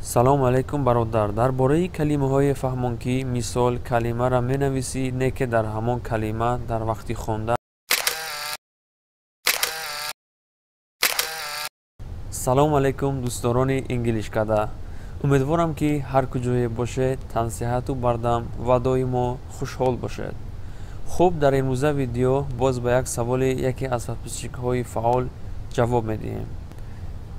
Салом алейкум, бародар. Дар бораи калимаҳое фаҳмон, ки мисол калимаро менависӣ, не ки дар ҳамон калима дар вақти хондан. Салом алейкум, дӯстдорони инглишкада. Умедворам, ки ҳар куҷое бошед, тансиҳату бардам ва доимо хушҳол бошед. Хуб, дар имрӯза видео боз ба як саволи яке аз подписчикҳои фаъол ҷавоб медиҳем.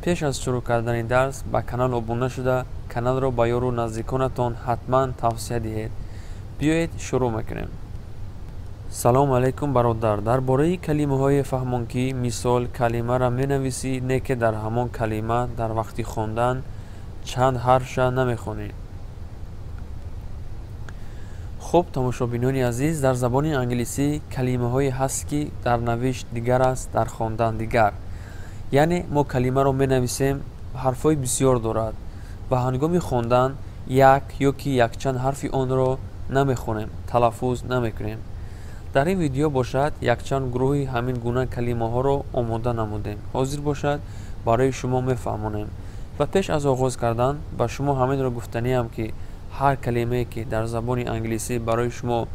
Пеш аз шурӯъ кардани дарс ба канал обуна шуда, каналро ба ёру наздиконатон ҳатман тавсия диҳед. Биёед, шурӯъ мекунем. Салом алейкум, бародар. Дар бораи калимаҳое фаҳмон, ки мисол калимаро менависӣ, не ки дар ҳамон калима дар вақти хондан чанд ҳарфша намехонӣ. Хуб, тамошобинони азиз, дар забони англисӣ калимаҳое ҳаст, ки дар навишт дигар аст, дар хондан дигар. Яъне мо калимаро менависем, ҳарфҳои бисёр дорад ва ҳангоми хондан як ё ки якчанд ҳарфи онро намехонем, талаффуз намекунем. Дар ин видео бошад, якчанд гурӯҳи ҳамин гуна калимаҳоро омода намудем. Ҳозир бошад, барои шумо мефаҳмонем. Ва пеш аз оғоз кардан ба шумо ҳаминро гуфтаниам, ки ҳар калимае, ки дар забони англисӣ барои шумо,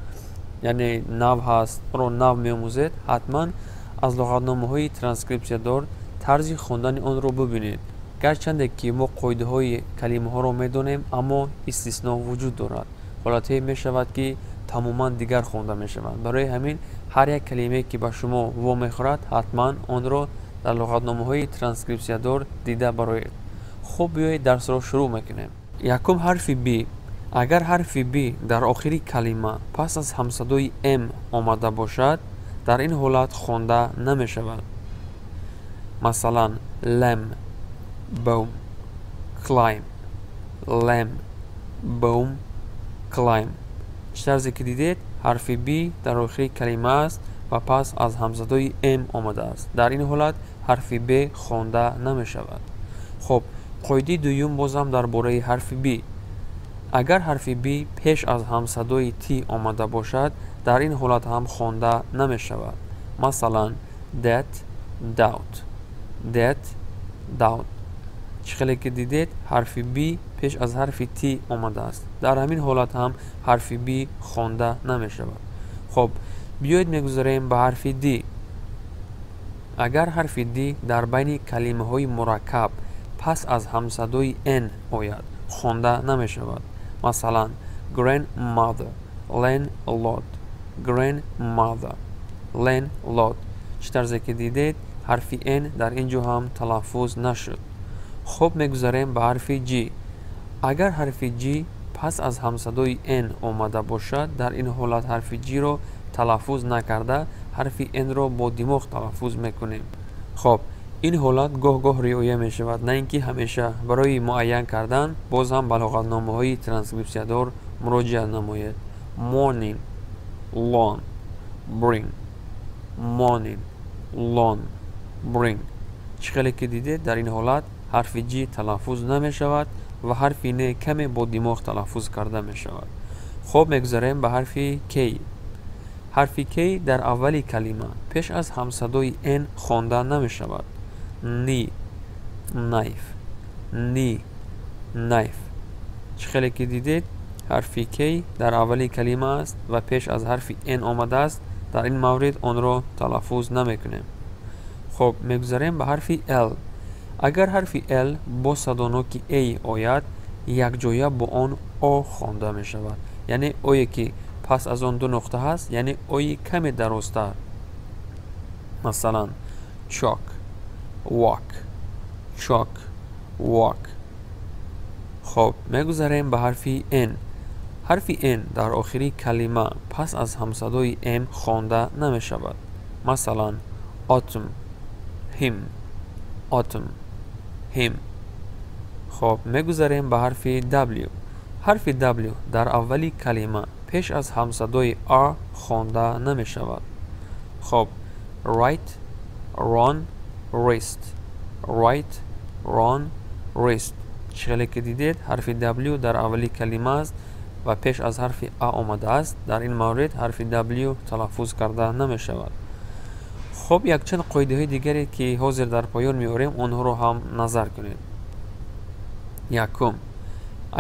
яъне нав ҳаст, онро нав меомӯзед, ҳатман аз луғатномаҳои транскрипсиядор тарзи хондани онро бибинед. Гарчанде ки мо қоидаҳои калимаҳоро медонем, аммо истисно вуҷуд дорад. Ҳолатҳое мешавад, ки тамоман дигар хонда мешаванд. Барои ҳамин ҳар як калимае, ки ба шумо вомехӯрад, ҳатман онро дар луғатномаҳои транскрипсиядор дида бароед. Хуб, биёед, дарсро шурӯъ мекунем. Якум, ҳарфи б. Агар ҳарфи б дар охири калима пас аз ҳамсадои м омада бошад, дар ин ҳолат хонда намешавад. Масалан, lamb, bomb, climb. Lamb, bomb, climb. Чӣ тарзе ки дидед, ҳарфи б дар охири калима аст ва пас аз ҳамсадои м омадааст. Дар ин ҳолат ҳарфи б хонда намешавад. Хуб, қоидаи дуюм бозам дар бораи ҳарфи б. Агар ҳарфи б пеш аз ҳамсадои т омада бошад, дар ин ҳолат ҳам хонда намешавад. Масалан, that, doubt. That, doubt. Чӣ хеле ки дидед, ҳарфи б пеш аз ҳарфи т омадааст. Дар ҳамин ҳолат ҳам ҳарфи б хонда намешавад. Хуб, биёед, мегузарем ба ҳарфи д. Агар ҳарфи д дар байни калимаҳои мураккаб пас аз ҳамсадои н ояд, хонда намешавад. Масалан, grandmother, landlord. Grandmother, landlord. Чӣ тарзе ки дидед, ҳарфи н дар ин ҷо ҳам талаффуз нашуд. Хуб, мегузарем ба ҳарфи ҷ. Агар ҳарфи ҷ пас аз ҳамсадои н омада бошад, дар ин ҳолат ҳарфи ҷ-ро талаффуз накарда, ҳарфи н-ро бо димоғ талаффуз мекунем. Хоб, ин ҳолат гоҳ-гоҳ риоя мешавад, на ин ки ҳамеша. Барои муайян кардан боз ҳам ба луғатномаҳои транскрипсиядор муроҷиат намоед. Morning, lawn, bring. Morning, lawn, bring. Чӣ хеле ки дидед, дар ин ҳолат ҳарфи ҷ талаффуз намешавад ва ҳарфи н каме бо димоғ талаффуз карда мешавад. Хуб, мегузарем ба ҳарфи к. Ҳарфи к дар аввали калима пеш аз ҳамсадои н хонда намешавад. Knee, knife. Knee, knife. Чӣ хеле ки дидед, ҳарфи к дар аввали калима аст ва пеш аз ҳарфи н омадааст. Дар ин маврид онро талаффуз намекунем. Хуб, мегузарем ба ҳарфи л. Агар ҳарфи л бо садоноки а ояд, якҷоя бо он о хонда мешавад, яъне ое ки пас аз он ду нуқта ҳаст, яъне ои каме дарозтар. Масалан, chalk, walk. Chalk, walk. Хуб, мегузарем ба ҳарфи н. Ҳарфи н дар охири калима пас аз ҳамсадои м хонда намешавад. Масалан, autumn, him. Autumn, him. Хуб, мегузарем ба ҳарфи w. Ҳарфи w дар аввали калима пеш аз ҳамсадои r хонда намешавад. Хуб, right, run, wrist. Right, run, wrist. Чӣ хеле ки дидед, ҳарфи w дар аввали калима аст ва пеш аз ҳарфи а омадааст. Дар ин маврид ҳарфи w талаффуз карда намешавад. Хуб, якчанд қоидаҳои дигаре, ки ҳозир дар поён меорем, онҳоро ҳам назар кунед. Якум.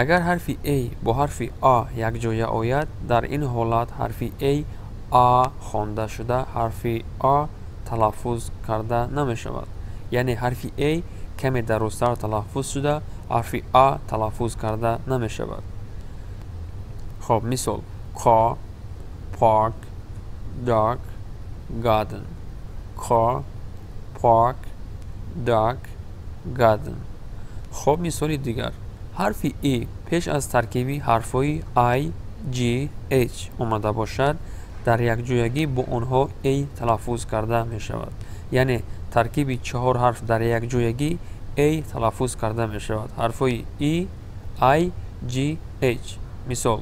Агар ҳарфи A бо ҳарфи А якҷоя ояд, дар ин ҳолат ҳарфи A А хонда шуда, ҳарфи А талаффуз карда намешавад. Яъне ҳарфи A каме дарозтар талаффуз шуда, ҳарфи А талаффуз карда намешавад. Хоб, мисол: car, park, dark, garden. Car, park, dark, garden. Хоб, мисоли дигар: ҳарфи E пеш аз таркиби ҳарфҳои I, G, H омада бошад, дар якҷоягӣ бо онҳо A талаффуз карда мешавад. Яъне таркиби чаҳор ҳарф дар якҷоягӣ A талаффуз карда мешавад. Ҳарфҳои E, I, G, H. Мисол: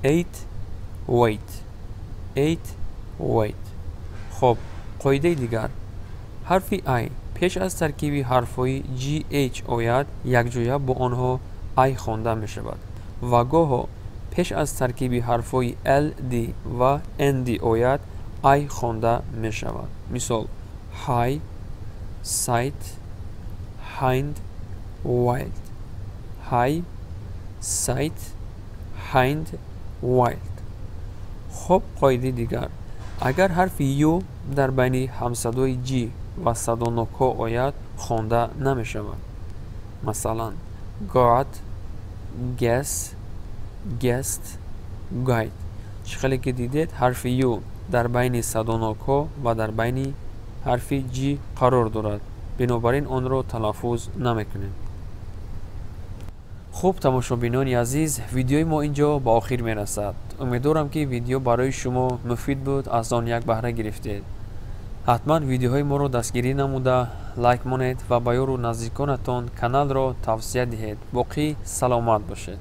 eight, wait, eight, wait. Хоб, қоидаи дигар: ҳарфи I пеш аз таркиби ҳарфҳои G, H ояд, якҷоя бо онҳо I хонда мешавад ва гоҳо пеш аз таркиби ҳарфҳои L, D ва N, D ояд, I хонда мешавад. Мисол: high, sight, hind, wild. High, sight, hind, wild. Хоб, қоидаи дигар: агар ҳарфи U дар байни ҳамсадои G ва садонокҳо ояд, хонда намешавад. Масалан, got, guess, guest, guide. Чӣ хеле ки дидед, ҳарфи U дар байни садонокҳо ва дар байни ҳарфи G қарор дорад, бинобар ин онро талаффуз намекунем. Хуб, тамошобинони азиз, видеои мо ин ҷо ба охир мерасад. Умедворам, ки видео барои шумо муфид буд, аз он як баҳра гирифтед. Ҳатман видеоҳои моро дастгирӣ намуда, лайк монед ва ба ёру наздиконатон каналро тавсия диҳед. Боқӣ саломат бошед.